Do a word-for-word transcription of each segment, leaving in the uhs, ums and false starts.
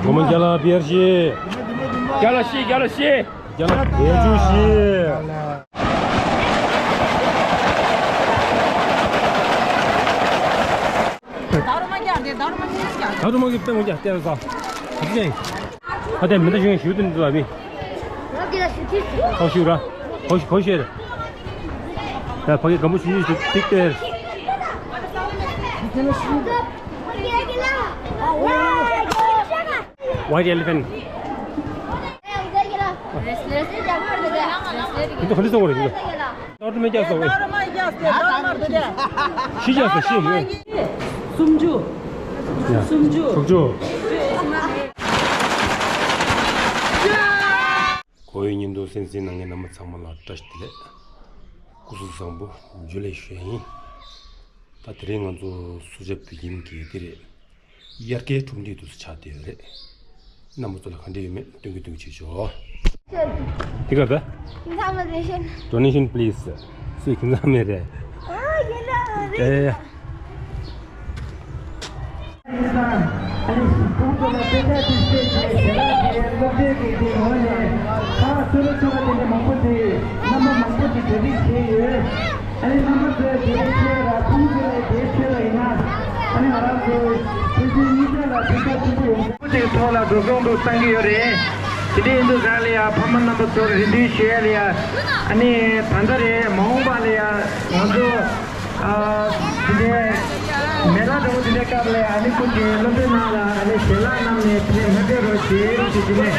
ངོ་མ་རྒྱ་ལ་བེར་ཤི། རྒྱ་ལ་ཤི། རྒྱ་ལ་ཤི། རྒྱ་ལ་བེར་ཅུ་ཤི། ད་རུང་མ་རྒྱག་དེ། ད་རུང་མ་རྒྱག་ད་རུང་མ་གི་སྟེང་ངོ་རྒྱག་སྟེང་རུ་ཟ། ཨ་ཙི། ཨ་དེ་མི་འདྲ་ཞིག་ཞུ་དུ་འདུག་ཨ་མི། ཁོ་ཞུ་ར། ཁོ་ཞུ་ཁོ་ཞུ་ར། ད་ཕ་གི་སྒམ་པོ་ཞུ་ཞུ་ཏིག་ཏེར། White elephant. འདི་ཧ་ལི་སོང་བ་རེད་འདི། ཏོག་ཏོ་མེ་རྒྱག་སོང་བས། ཤི་རྒྱག་སོང་ཤི་མེད། སུམ་ཅུ། ཡ། སུམ་ཅུ། དྲུག་ཅུ། ཁོ་བོའི་བརྙན་ཐུང་གསན་གཟིགས་གནང་མཁན་རྣམ་པ་ཚང་མ་ལ་བཀྲ་ཤིས་བདེ་ལེགས། སྐུ་གཟུགས་བཟང་པོ། འཇུ་ལེ་ཞུ་ཡ་ཡིན། ད་དེ་རིང་ང་ཚོ་སུ་ཇཱ་བོད་ཁྱིམ་གྱི་དེ་རེད། དབྱར་ཁའི་ཁྲོམ་སྡེ་དུ་ཆགས་བསྡད་ཡོད་རེད། རྣམ་པ་ཚོ་ལ་ག་འདྲ་ཡོད་མེད་སྟོན་གི་སྟོན་གི་བྱེད་ཆོག་དེ་ག་ད། Can some donation? Donation, please. སུས་ཁྱིམ་ཚང་མེད་རེད། ཨ་ཡིན་ལ་རེད། ཨེ། ཨ་ནི་ཁོང་ཚོ་ལ་དཔེ་ཆ་དེ་བཤད་ཀྱི་ཞལ་ལག་དེ་སློབ་གྲྭའི་དགེ་རྒན་ངོས་ནས་ཁ་སོ་རེ་ཆོ་ག་དེ་འདྲ་མང་པོ་དེ་རྣམ་པ་མང་པོ་དེ་གྲ་སྒྲིག་བྱས་ཡོད། ཨ་ནི་རྣམ་པ་ཚོས་དེའི་ཆེད་ལ་ཁོང་ཚོ་ལས་དེའི་ཆེད་ལ་ཡིན་ན། ཨ་ནི་ང་རང་ཚོ་ཕན་ཚུན་གཉིས་ཆ་ལ་ཕན་ཐོགས་ཆེན་པོ་ཡོང་། དེའི་ཐོག་ལ་འགྲོ་སོང་དུ་བཏང་གི་ཡོད་རེད། དེ་འདྲ་ཡིན་དུས་ག་ལ་ཡ་ཕ་མ་རྣམ་པ་ཚོར་རེ་འདུན་ཞུ་ཡ་ལ་ཡ། ཨ་ནི་ད་ལྟ་རེད་མ་འོངས་པ་ལ་ཡ་ང་ཚོ་ཨ་དེ་འདྲའི་མེ་ལ་འགྲོ་དེ་འདྲའི་སྐབས་ལ་ཡ་ཨ་ནི་ཁོང་གི་སློབ་གྲྭའི་ནང་ལ་ཨ་ནི་ཞལ་ལག་བསྣམས་ནས་དེ་མ་བསྡད་རོགས་བྱེད་ཅེས་དེ་ནས་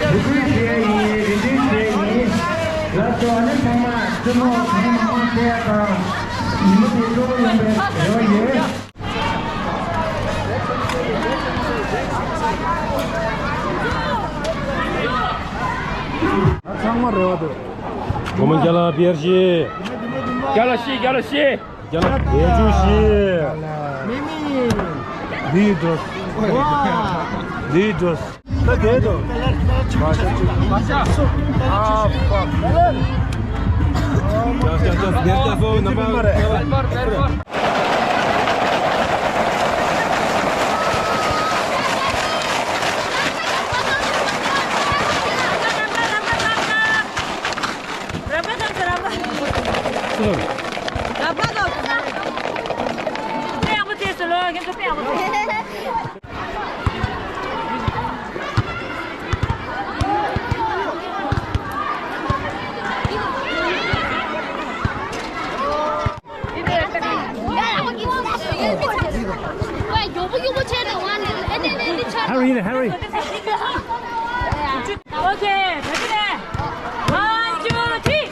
འབོད་སྐུལ་ཞུ་ཡ་ཡིན། རེ་འདུན་ཞུ་ཡ་ཡིན། ལགས་སོ། ཨ་ནི་ཚང་མ་རྩེད་མོ་གང་མང་མང་རྩེ་ཡ་དང་ཉིན་མོ་དེ་སྤྲོ་པོ་ཡོང་བའི་རེ་བ་ཡོད། ཚང་མ་རེ་བ་འདུག་ངོ་མ་རྒྱ་ལ་བེར་ཤི། རྒྱ་ལ་ཤི། རྒྱ་ལ་ཤི། རྒྱ་ལ་བེར་ཅུ་ཤི། མི་མི། འདིའི་འགྲོ། འདིའི་འགྲོ། ད་དེ་དང་། ཨ་ཧྥག་རྒྱ་རྒྱ་རྒྱ་རྒྱ་སོ་ནམ་པ། Hurry, hurry. Okay, ready? One, two, three.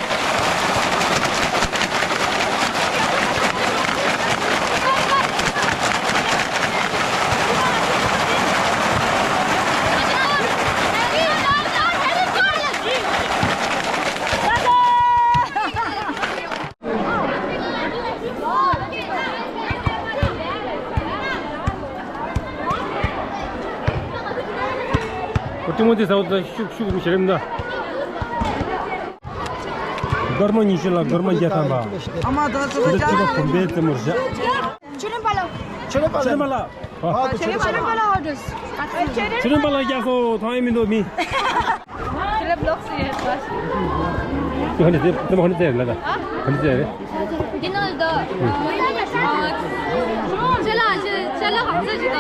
ཨོ་ཏི་མོ་ཏི་ས་འོ་ད་ཤུག་ཤུག་རུ་ཤེས་རིམ་ད། སྒོར་མོ་ཉི་ཤུ་ལ་སྒོར་མོ་བརྒྱ་ཐམ་པ། ཨ་མ་ད་ཚོ་འདི་ཅི་ག་གོམ་པའི་རྩེ་མོར་བཞག་ཆུ་རིན་པ་ལ། ཆུ་རིན་པ་ལ། ཆུ་རིན་པ་ལ། ཆུ་རིན་པ་ལ་ཨོ་ཏི། ཆུ་རིན་པ་ལ་རྒྱག་སོ་ཐང་ཡིན་མི་འདུག་མི། ཁྱེད་རབ་ལོག་སུ་ཡོད་པ། ཁོ་ནི་དེ་དེ་མ་ཁོ་ནི་དེ་ལ་ད་ཁོ་ནི་དེ་རེད། འདི་ནང་ལ་ད། ཅ་ལག་ཅ་ལག་གང་ཚ་ཅིག་ད་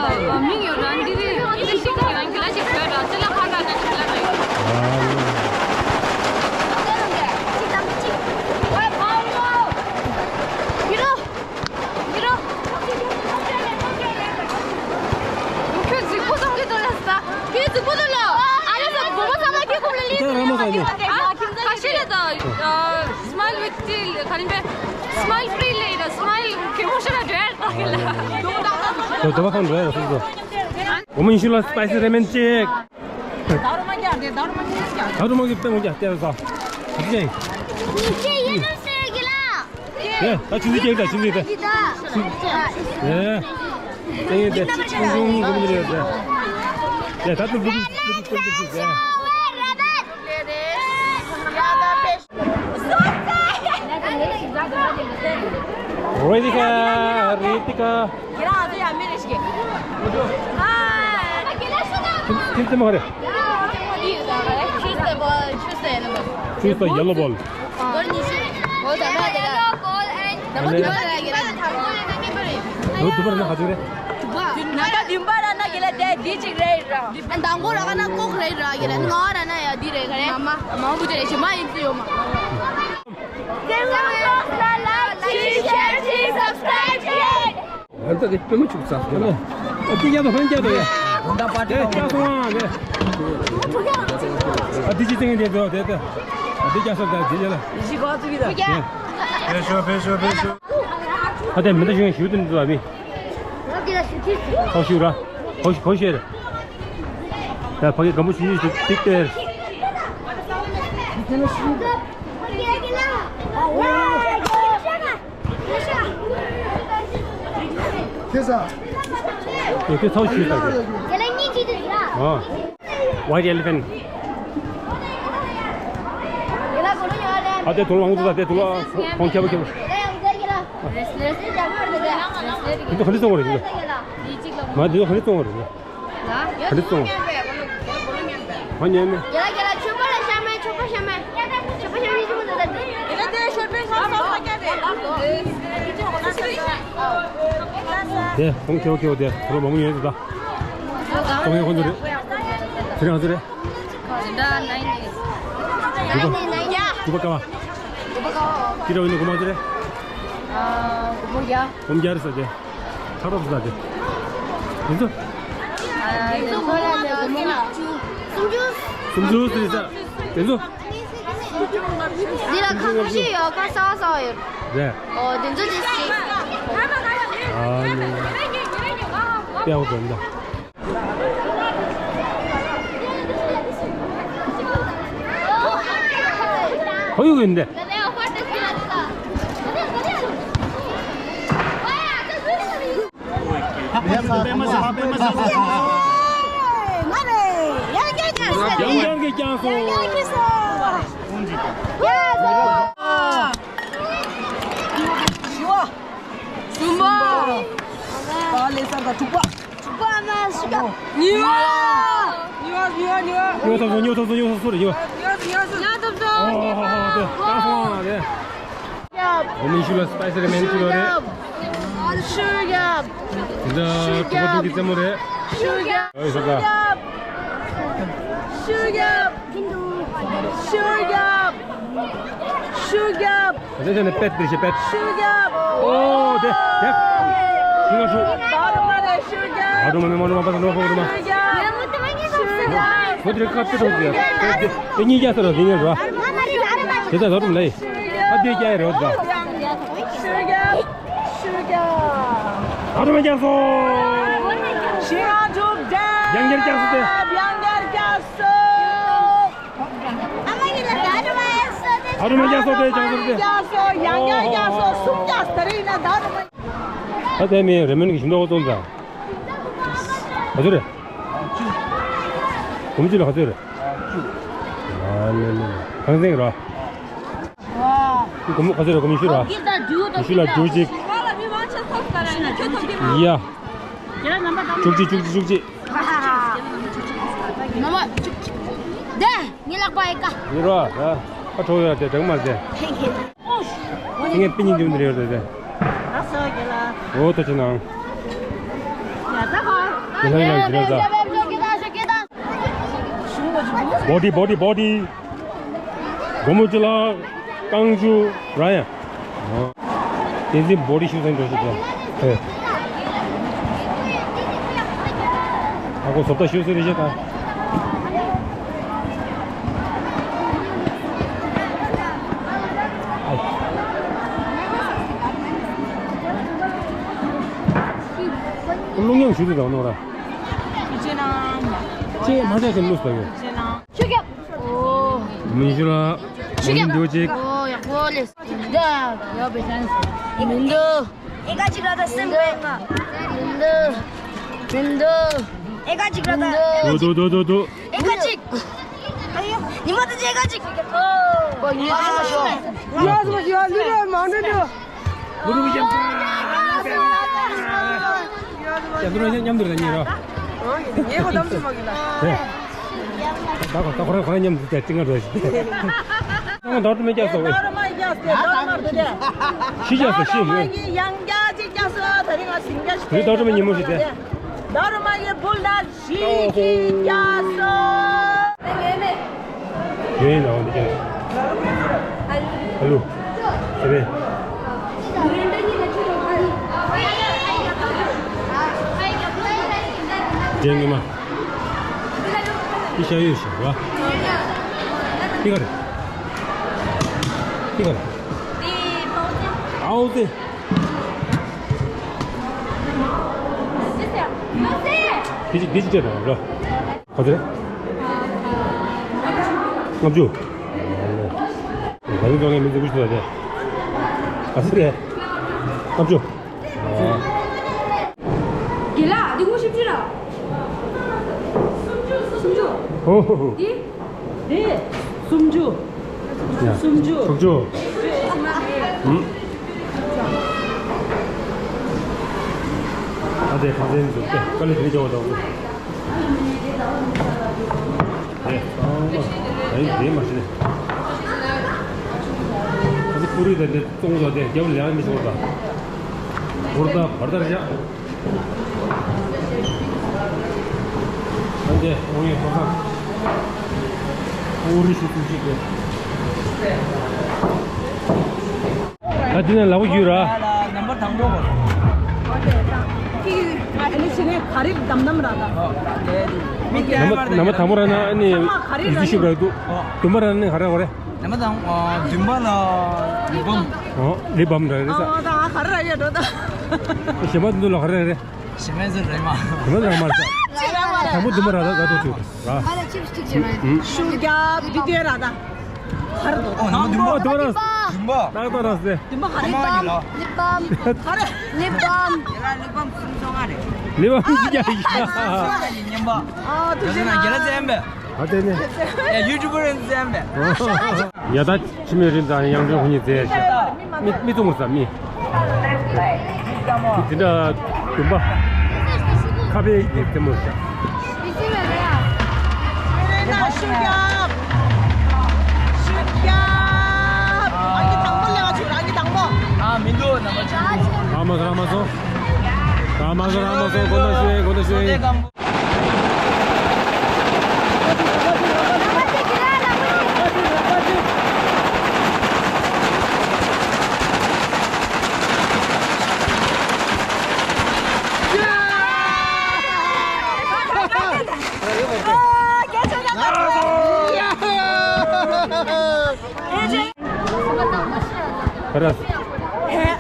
མིང་ཡོད་རང་གི་རེད། འདི་ཤིག་གི་རང་གི་ལ་ཅིག་གོས་ར་ཅ་ལག་ཁ་ར་ན་ཅིག་ལ་ན་ཡོད། ཁྱོད་རྫིག་པོ་བསམ་གྱི་འདུག་ལ་ས། ཁྱོད་རྫིག་པོ་འདུག་ལ། ཨ་ལ་ས་བུ་མོ་ཚང་མ་ཁྱེད་ཁོམ་ལ་ལི་ཁྱེད་རང་མོ་ས་ཡིན། ཨ་ཁ་ཤས་ལ་ད་smile with tea ག་རེ་པས། Smile free ལ་ཡིན་ན་smile གི་མོ་ཤ་ལ་འདྲ་ད་གི་ལ། དོ་དོ་བ་ཁང་འགྲོ་ཡ་སུ་སུ། འོ་མ་ཉི་ཤུ་ལ་spicy ramen གཅིག་ད་རུང་མ་རྒྱག་དེ། ད་རུང་མ་རྒྱག་ད་རུང་མ་གི་པད་མོ་རྒྱག་དེ་ལ་ས། ཨ་ཅེ། ཉི་ཤེས་ཡིན་ནམ་ཟེར་གི་ལ། ཨེ། ད་ཆུ་ཚོད་བརྒྱད་ད་ཆུ་ཚོད་བརྒྱད། ཨེ། ཨེ་དེ་ཆུང་ཆུང་གི་མི་རེད་དེ། ཨེ་ད་ལྟ་ལུག་ལུག་ལུག་ལུག་ལུག་ལུག་རེ་ཏི་ཀ་རེ་ཏི་ཀ། ཁྱེད་རང་ཨ་ཚོ་ཡ་མི་རེ་ཞིག་ཧའི། ཁྱིམ་ཁྱིམ་ཚང་མ་རེད། Choose the ball, choose the yellow ball. Choose the yellow ball. ནམ་པ་བདུན་པ་ར་ན་ག་ཚོད་རེད། ནམ་པ་བདུན་པ་ར་ན་གི་ལ་དེ་འདི་གཅིག་རེད་ར། དང་པོ་ར་ག་ན་ལྐོག་རེད་ར་གི་ལ་ང་ར་ན་ཡ་འདི་རེད་ག་རེད། མ་མ་བུ་དེ་རེད་ཞི་མ་ཡིན་ཚུལ་ཡོད་མ། ཨ་ད་དེ་པད་མ་བྱུག་ཚར་སོང་ལ། ཨ་དེ་རྒྱ་དང་ཧོན་རྒྱ་དང་ཡ། ད་པ་ཏི་དེ་རྒྱ་སོང་ཨ་ནེ། ཨ་དེ་ཅི་ཚེ་ངན་དེ་དོ་དེ་དེ། ཨ་དེ་རྒྱ་སོང་ད་དེ་རྒྱ་ལ། ཕེ་ཤོ་ཕེ་ཤོ་ཕེ་ཤོ། ཨ་དེ་མི་འདྲ་ཞུ་ཞུ་དུ་འདུག་ཨ་མི། ཧོ་ཞུ་ར། ཧོ་ཞུ་ཧོ་ཞེ་ར། ཡ་ཕ་གི་གམ་བུ་ཞུ་ཞུ་ཏིག་ཏེ། ཁེ་ས། ཡོད་ཁྱོད་ཚོགས་ཞུས་ལ། ཨ། White elephant. ཨ་དེ་དུ་ལ་ཧོང་དུ་ད་དེ་དུ་ལ་ཧོང་ཁྱབ་ཁྱབ། འདི་ག་འདྲ་བཙོང་བ་རེད་འདི། མ་འདི་ག་འདྲ་བཙོང་བ་རེད་འདི། ག་འདྲ་བཙོང་བ། ཧ་ཉན་མེད། རྒྱ་ལ་རྒྱ་ལ་ཆོས་པ་ལ་ཤ་མེད་ཆོས་པ་ཤ་མེད་ཆོས་པ་ཤ་མེད་ཆོས་པ་ལ་ད་དེ། དེ་ཁོང་ཁེའུ་ཁེའུ་དེ་ཁོ་ལོ་མང་ཡོད་ད། ཁོང་ཡོད་ཁོང་ཚོ་རེད། དེ་རང་ཚོ་རེད། ད་ནའི་ནའི། གུ་པ་གུ་པ་ཀ་བ། ཀི་ར་ཝི་ནི་གུ་མ་ཚོ་རེད། ཨ་གུ་པ་རྒྱ། གུ་མ་རྒྱ་རེད་ས་དེ། ཐག་རོབ་ས་དེ། དེ་ཚོ། ཨ་དེ་ཚོ་གུ་མ་རྒྱ་གུ་མ་རྒྱ། སུམ་ཅུ། སུམ་ཅུ་ཟེར་ས། དེ་ཚོ། འདི་ལ་ཁ་ཁ་ཤས་ཡོད་ཁ་གསར་པ་གསར་པ་ཡོད། རེད། ཨོ་དེ་ཚོ་དེ་ཞིག་ཨ་ནི། དཔེ་ཡག་པོ་འདུག་ཁོ་ཡོད་ཀྱི་འདི། ང་རེད། ཡར་རྒྱས་ཀྱང་སོང་། ཡར་རྒྱས་ཀྱང་སོང་། ཡར་སོང་། བཞི་པ། གསུམ་པ། ད་ལེ་སར་དང་དྲུག་པ། དྲུག་པ་མ་བཞི་པ། གཉིས་པ། གཉིས་པ་གཉིས་པ་གཉིས་པ། ཉོ་ཐོབ་སོང་ཉོ་ཐོབ་སོང་ཉོ་ཐོབ་སོང་རེད་ཉོ། ཉོ་ཐོབ་སོང་། ཨོ་ཧོ་ཧོ་ཧོ་དེ་ད་སོང་ཨ་དེ། འོ་མིན་ཤུ་ལ་སི་པའི་སི་རེ་མེན་ཅི་ལོ་རེད། ཤུ་རྒྱབ། འདི་ཤུ་རྒྱབ། གོ་བ་དུང་གི་རྩེ་མོ་རེད། ཤུ་རྒྱབ། ཨོ་ཤུ་རྒྱབ། ཤུ་རྒྱབ། ཤུ་རྒྱབ། ཤུ་རྒྱབ། འདི་ཚོ་ནི་པད་དེ་ཤེ་པད། ཤུ་རྒྱབ། ཨོ་དེ་དེ། ཤུ་རྒྱབ། ད་རུང་མ་རེད་ཤུ་རྒྱབ། ཨ་རུང་མ་ནི་མ་རུང་མ་པ་ནི་མ་པ་རུང་མ། ཤུ་རྒྱབ། ཤུ་རྒྱབ། ཁོ་དེ་ཁ་ཏུ་ཏུ་ཡ། དེ་གཉིས་ཀྱ་ས་ར་དེ་ཉེ་ར། དེ་ད་ད་རུང་ལེ། ཨ་དེ་ཀྱ་ཡ་རོ་ད། ཤུ་རྒྱབ། ཤུ་རྒྱབ། ཨ་དུ་མ་རྒྱག་སོ། ཤི་ང་གྲུབ་རྒྱབ། ཡང་བསྐྱར་རྒྱག་སོ་དེ། ཡང་བསྐྱར་རྒྱག་སོ། ཨ་མ་ཡིན་ལ་ད་དུ་མ་རྒྱག་སོ་དེ། ཨ་དུ་མ་རྒྱག་སོ་དེ་ཅང་ཟེར་དེ། རྒྱག་སོ་ཡང་བསྐྱར་རྒྱག་སོ་གསུམ་རྒྱག་སོ་དེ་རིང་ན་ད་དུ་མ། ཨ་དེ་མི་རེ་མོན་གྱི་ཞིང་འབྲོག་ཙོང་ཙང་། ཨ་ཚོ་རེ། གོམ་ཅི་ལ་ཨ་ཚོ་རེ། ཨ་ལེ་ལེ། གང་སེང་ར། ཀོ་མོ་ཁ་ཚེ་ར་ཀོ་མོ་ཤུ་ར། ཤུ་ལ་རྒྱུ་ཅིག་ཡ། བཅུ་གཅིག་བཅུ་གཅིག་བཅུ་གཅིག་ནོ་མ་བཅུ་གཅིག་དེ་ངའི་ལག་པ་ཨེ་ཀ་ཡིན་ར། ཨ་ཁྲོ་ཡ་དེ་དྲང་མ་ཟེ། ངས་པི་ཉིན་འདི་མི་རེད་དེ། ཨོ་ད་ཅི་ནང་། ཡ་ད་ཧ། ཡ་ད་ཡ་ད་ཡ་ད། བོ་ཌི་བོ་ཌི་བོ་ཌི། སྒོར་མོ་གཅིག་ལ་རྐང་བཅུ་ར་ཡ། བསྟན་འཛིན་བོ་ཌི་ཤུ་ཚན་འགྲོ་ཤི་ཏེ། ཨ་ཁོ་བཟོ་ལྟ་ཤུ་ཚན་རེ་ཤི་ད། ཀླུ་སྙིང་ཞུ་དུས་དང་ནོ་ར། ཅེས་མ་ཟད་ཀྱི་ལུས་པ་ཡོད། ཤུགས་རྒྱབ། ཨོ། མི་ཤུ་ལ། ཤུགས་རྒྱབ། མི་འདུག་ཅིག་ཨོ་ཡག་པོ་ལས། ཡ་ཡ་བེ་ཅན། མི་འདུག་ཨེ་ཀ་ཅིག་ར་ད་སེམས་པའི་ང་། མི་འདུག་མི་འདུག་ཨེ་ཀ་ཅིག་ར་ད། མི་འདུག་དོ་དོ་དོ་དོ། ཨེ་ཀ་ཅིག་ཉི་མ་དེ་ཅིག་ཨེ་ཀ་ཅིག་ཨོ། ཉི་མ་དེ་ཅིག་ཡ་ཟོ་ཡ་ལུ་ར་མ་ནུ་ར། ལུ་རུ་ཡ། ཡ་ལུ་ར་མཉམ་དུ་ར་ཉེ་ར། ངའི་གོ་དམ་ཚིག་མ་གི་ལ། ད་ད་ཁོ་རང་ཁོ་རང་མཉམ་དུ་ཅིག་ང་འགྲོ་ཞིག་ད་ང་ཌོག་ཊར་མེད་རྒྱག་སོང་ཝེ། ཌོག་ཊར་མ་རྒྱག་སྟེ་ཌོག་ཊར་མ་རྒྱག་སྟེ། ཤི་རྒྱག་སོང་ཤི་ཝེ། ཡང་རྒྱག་ཅིག་རྒྱག་སོང་། ད་རིང་ང་སིང་རྒྱག་ཞིག་ཌོག་ཊར་མ་ཉིན་མོ་ཞིག་སྟེ། ཌོག་ཊར་མ་ཡི་བུལ་ལ་ཤི་ཤི་རྒྱག་སོང་། ཡོད་ཡིན་ལ་འོ་འདི་ཀྱང་། ཨ་ལུ། ཟེར་བས། རྒན་ངེས་མ། འདི་ཤ་ཡོད་ཤག་བ། འདི་ག་རེད། འདི་ག་རེད། ཨའོ་ཙེ། འདི་ཅི་འདི་ཅི་སྤྲད་དང་ར། ག་ཚོད་རེད། ལྔ་བཅུ། ད་རིང་ཚོ་ངའི་མི་ཚེ་དགུ་ཞིག་ལ་དེ། ག་ཚོད་རེད། ལྔ་བཅུ། དགེ་ལགས་འདི་དགུ་བཞི་བཅུ་ལ། སུམ་ཅུ། སུམ་ཅུ། ཧོ་ཧོ་ཧོ། འདི། འདི། སུམ་ཅུ། ཡ། སུམ་ཅུ། དྲུག་ཅུ། ཨུམ། ཨ་དེ་གང་ཚན་འཛུགས་ཏེ་དཀའ་ལས་དེ་འཇོག་དང་། དེ་ཚང་མ་ཨ་ཡིན་དེ་མ་ཤེས་ནས། ཨ་ཙི་ཀུ་རི་དང་དེ་བཙོང་དང་དེ་རྒྱབ་ལ་ཡང་མི་ཤོར་དང་། འོར་དང་བར་དར་བཞག་ཨ་འདི་འོང་ཡོད་ཁོ་ཚང་། ཨོ་རི་ཤུ་ཐུག་ཅིག་དགོས། ད་འདི་ནས་ལག་པ་བརྒྱུད་ར། ནམ་པར་དང་པོ་གོ། ཨ་ནི་ཕྱི་ནས་ག་རེ་དམ་དམ་ར་ད། ནམ་པར་དང་པོ་ར་ན་ཨ་ནི་ཚང་མ་ག་རེ་ཡུལ་དུ་ཤུབ་ར་འདུག་དུམ་པ་ར་ནི་ག་རེ་གོ་རེ། ནམ་པར་དང་པོ་དུམ་པ་ལ་ལི་བམ། ཨོ་ལི་བམ་ར་རེད་ས། ཨ་ད་ག་རེ་ར་ཡོད་འགྲོ་ད། གཞན་པ་འདི་ལ་ག་རེ་རེད། ཞེ་མེད་ཟེར་རེད་མ། ག་རེ་ར་མ་རེད་ས། ཅི་ར་མ་རེད། དང་པོ་དུམ་པ་ར་ད་ག་ཐུག་ཆུ་ར། ང་ལ་ཆིབས་སི་གཅིག་བྱེད་མ་ཡིན། ཤུ་རྒྱབ་འདི་དེ་ར་ད། ག་རེ་འདུག་ཨོ་ནམ་པར་དུམ་པ། དུམ་པ། ཏག་ཏག་ར་སེ། དུམ་པ་ག་རེ་ལི་བམ། ལི་བམ། ག་རེ། ལི་བམ། ལི་བམ་སུམ་ཅུ་ལྔ་རེད། ལི་བམ་ཡ་ཡ། སུམ་ཅུ་ལྔ་ཡིན་སྙམ་པ། ཨ་དུ་ཞེ་ན་རྒྱལ་ལ་ཙེ་ཨམ་པས། ཨ་ཙེ་ནས། ཡ་ཡུ་ཊུབ་པར་ཙེ་ཨམ་པས། ཡ་ད་ཕྱི་མི་རིན་དང་ཡང་འདྲེན་ཧུ་ཉི་ཙེ་ཤ། མི་མི་ཙུང་ར་ས་མི། དེ་འདྲ་དུམ་པ། ཁ་པའི་གི་རྩེ་མོ་ཤ། མི་ཤི་བས་རེད་ཡ། ཤུ་རྒྱབ། ཤུ་རྒྱབ། ཨ་ནི་དང་པོ་ལས་ཀ་བྱུང་ར་ཨ་ནི་དང་པོ། ཨ་མི་འདུག་ནམ་པར་ཆ། ར་མ་སོ་ར་མ་སོ། ར་མ་སོ་ར་མ་སོ་དགོན་པ་ཞུ་ཡས་དགོན་པ་ཞུ་ཡས།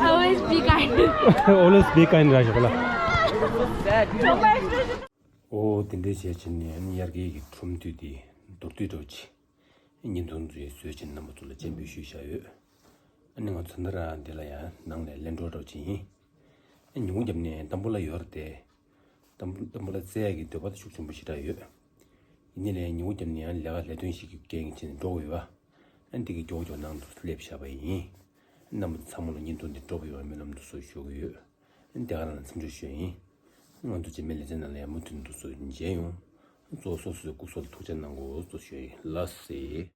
Always be kind. Always be kind ར་ཞོག་ལ། ཨོ་དེ་འདྲའི་བྱས་ཕྱིན་ནས་ཨ་ནི་དབྱར་ཁའི་གི་ཁྲོམ་དུས་དེ་མདོར་བསྡུས་འདྲ་བོ་ཅིག་བརྙན་ཐུང་ཚོའི་བཟོས་ཕྱིན་རྣམ་པ་ཚོ་ལ་སྤྱན་འབུལ་ཞུས་བཞག་ཡོད། ཨ་ནི་ང་ཚོ་ད་ར་འདི་ལ་ཡང་ནང་ནས་ལེན་འགྲོ་འདྲ་བོ་ཅིག་ཡིན། ཨ་ཉིན་གུང་རྒྱབ་ནས་ཏམ་བུ་ལ་ཡོད་རེད་དེ། ཏམ་བུ་ཏམ་བུ་ལ་རྩེ་ཡག་གི་འདོད་པ་དེ་ཤུགས་ཆེན་པོ་ཞེ་དྲག་ཡོད། ཡིན་ནའི་ལས་ཉིན་གུང་རྒྱབ་ནས་ཡང་ལས་ཀ་ལས་དོན་ཞིག་གི་རྐྱེན་གྱིས་འགྲོ་དགོས་པ། ཨ་འདི་གི་མགྱོགས་མགྱོགས་ནང་དུ་སླེབས་བཞག་པ་ཡིན། རྣམ་པ་ཚང་མ་ལ་བརྙན་ཐུང་འདི་སྤྲོ་པོ་ཡོང་བའི་སྨོན་ལམ་དུ་སོགས་ཞུ་གི་ཡོད། ཨ་འདི་ག་རང་ལ་འཚམས་འདྲི་ཞུ་ཡིན། ང་ཚོ་རྗེས་མའི་ལེ་ཚན་ནང་ལ་ཡང་མུ་མཐུད་དུ་སོགས་མཇལ་ཡོང་། གཙོ་བོ་སོ་སོའི་སྐུ་གཟུགས་ལ་ཐུགས་ཅག་གནང་དགོས་སོགས་ཞུ་ཡིན་ལགས་སེ།